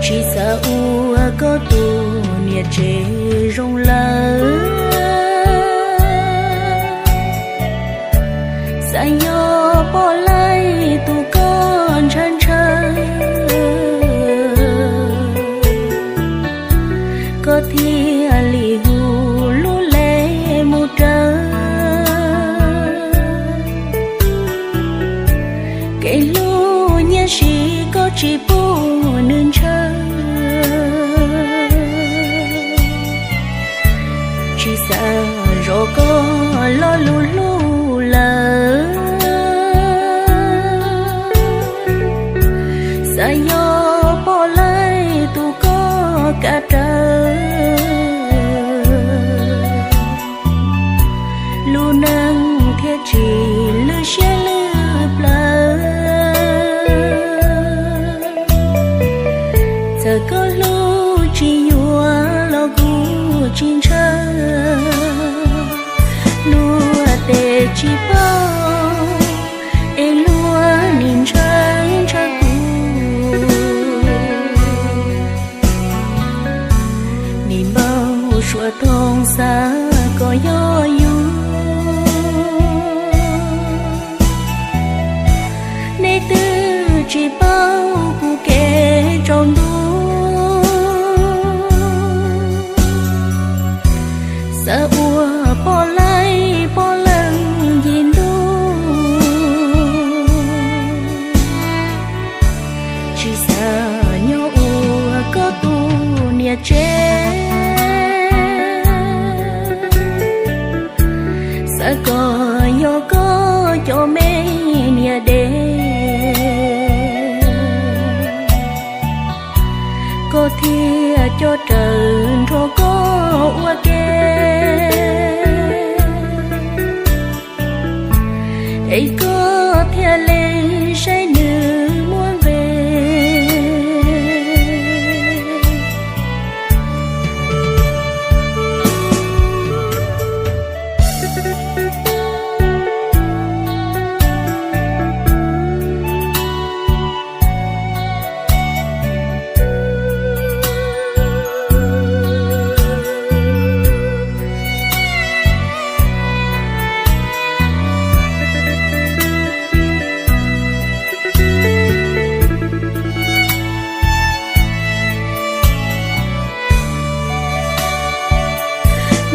Tsis xav ua koj tus niam tsev zoo lawm, xav yog poj laib tus koj ntshaw ntshaw. Koj thiaj li hu lub le mus raws. Kev hlub nyiaj siv koj tsis pub nws ntshaw. Tsis xav zov koj lo lus hlub lawm, xav yog poj laib tus koj kav rawv. Lub neej thiaj tsis lwj siab lwj plawv. Txawm koj hlub tsis yuav los kuv tsis ntshaw. Luag tej tsis paub, es luag nim ntshaw ntshaw kuv. Nim npau suav thooj xav kom yog yus. Nej twb tsis paub kuv kev tsaus ntuj. Xav ua poj laib poj leej yim ntuj. Tsis xav nyob ua koj tus niam tsev. Xav kom yog koj cov me niam dev, koj thiaj coj raws nrog koj ua ke. Es koj thiaj li saib nws muab nqe.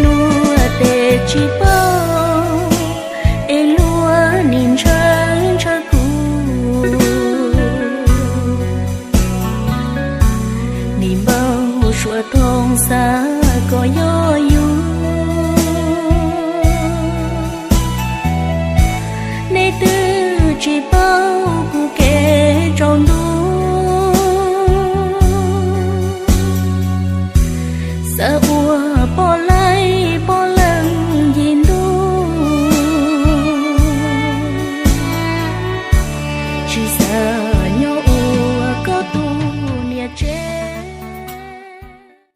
Luag tej tsis paub, es luag nim ntshaw ntshaw kuv. Nim npau suav thooj xav kom yog yus. Nej twb tsis paub kuv kev tsaus ntuj. Xav ua poj laib poj leej yim ntuj. Tsis xav